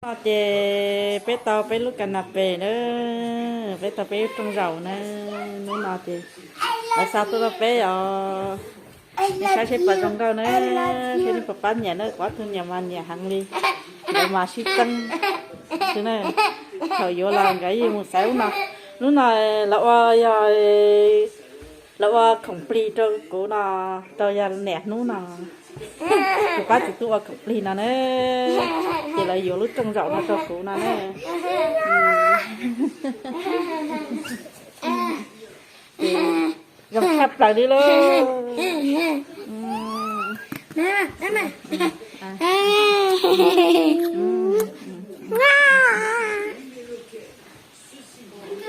No ces peb tau peb lub kas nas pes na, peb tau peb lub rooj zaum na. Hnub no ces lawv xa tuaj rau peb os. Nej saib seb puas zoo nkauj na, seb nej puas pab nyiam na, kuv ob tug niam mas nyiam heev li. Nkawd mas sib txeeb xwb na. Thaum yuav los nkawd yeej mus xaiv lub no. Lub no lawv ua yog lawv ua khoom plig rau kuv no, rau yog niam hnub no. Kuv pab txiv tub ua khoom plig no na, ces lawv yuav lub rooj zaum no rau kuv no na. Ces zoo tshaj plaws li lauj.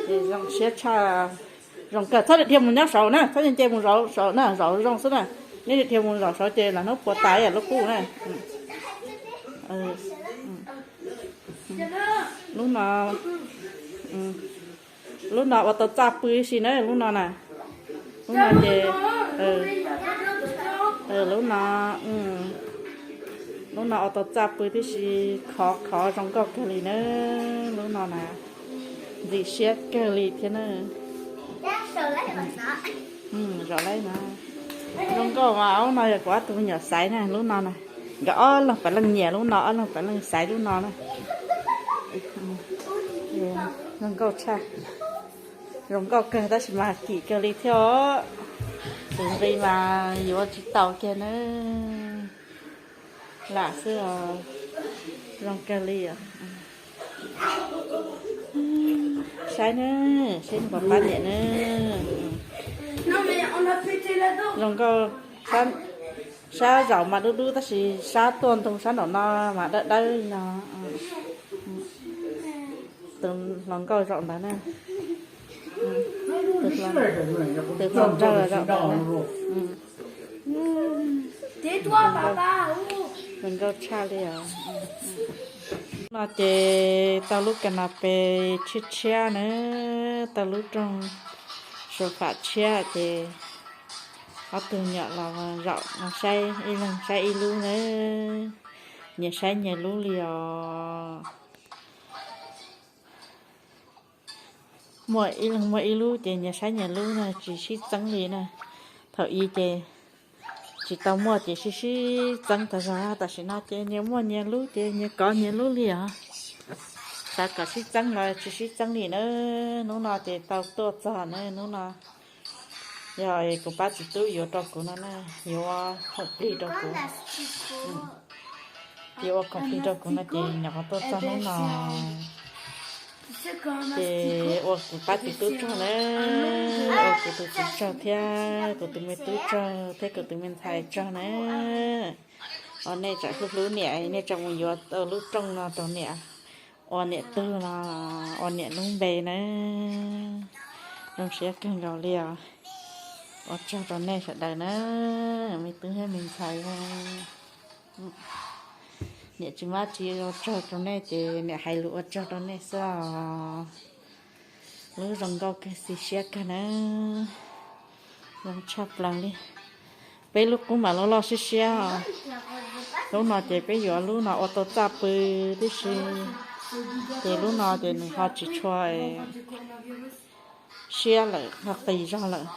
Ces zoo siab tshaj, zoo kawg. Txhob dhia mus nyob saud na, txhob nce mus saud na, zaum zoo xwb na. Neb dhia mus zaum saud ces lam hnub puas tas lub qub na. Lub no, lub no ua tau txaj pw si na, lub no na. Lub no ces, lub no, lub no ua tau txaj pw tib si, khov khov zoo nkauj kawg li na. Lub no na, ntxim siab kawg li thiab na. Zaum lawm no, zoo nkauj mas. Lub no yog kuv ob tug me nyuam xaiv na, lub no na. Nkawd ob leeg puav leej nyiam lub no, ob leeg puav leej xaiv lub no na. Zoo nkauj tshaj, zoo nkauj kawg tab sis mas kim kawg li thiab os. Tus nqi mas yuav tsis tau kiag na. Lam xwb os, zoo kawg li os. Saib na, saib nej puas pab nyiam na. Zoo nkauj, sab zaum mas dub dub tab sis sab tuaj ntug sab nraum no mas dawb dawb li no. Tus hluas nkauj zaum ntawd na. Tus hluas nraug zaum ntawd na. Zoo nkauj tshaj li os. No ces tau lub kas nas pes tshiab tshiab na, tau lub rooj sofas tshiab ces ob tug nyuam los zaum no saib, ib leeg saib ib lub na. Nyias saib nyias lub li os. Muaj ib leeg muaj ib lub ces nyias saib nyias lub na, tsis sib txeeb li na. Thaum i ces tsis tau muaj ces sib sib txeeb tas zog, tam sim no ces nyias muaj nyias lub ces nyias kov nyias lub li os. Xav kom sib txeeb los tsis sib txeeb li na. Hnub no ces tau tuaj txog na, hnub no yog kuv pab txiv tub yuav rau kuv no na, yuav ua khoom plig rau kuv. Yuav ua khoom plig rau kuv no ces nyuam qhuav tuaj txog hnub no. Ces ua kuv pab txiv tub tsaug na, ua kuv tus txiv tsaug thiab kuv tus me tub tsaug thiab kuv tus me ntxhais tsaug na. Ua nej tsam hlub hlub niam, nej tsam mus yuav tau lub rooj no rau niam, ua niam tug no, ua niam lub npe na. Zoo siab kawg nkaus li os. Ua tsaug rau nej sawv daws na, me tub thiab me ntxhais. Niam tsis mab tsis ua tsaug rau nej ces niam hais lus ua tsaug rau nej xwb os. Lub zoo nkauj kawg, xis siab kawg na. Zoo tshaj plaws li. Peb lub qub mas loj loj siab siab os. Lub no ces peb yuav lub no ua tau txaj pw tib si, ces lub no ces nws ho tsis tshua siab lawm, ho qis zog lawm.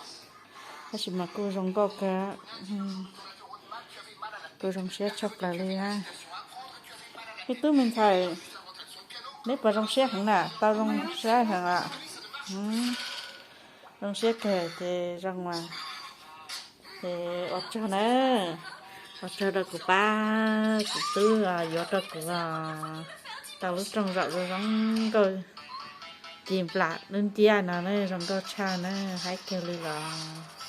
Tab sis mas kuj zoo nkauj kawg, kuj zoo siab tshaj plaws li na. Me tub me ntxhais, neb puas zoo siab heev na? Tau zoo siab heev a. Zoo siab kawg ces zoo mas. Ces ua tsaug na, ua tsaug rau kuv pab kuv tub yuav rau kuv tau lub rooj zaum zoo zoo nkauj, ci nplam dub nciab no na, zoo nkauj tshaj na, haib kawg li los.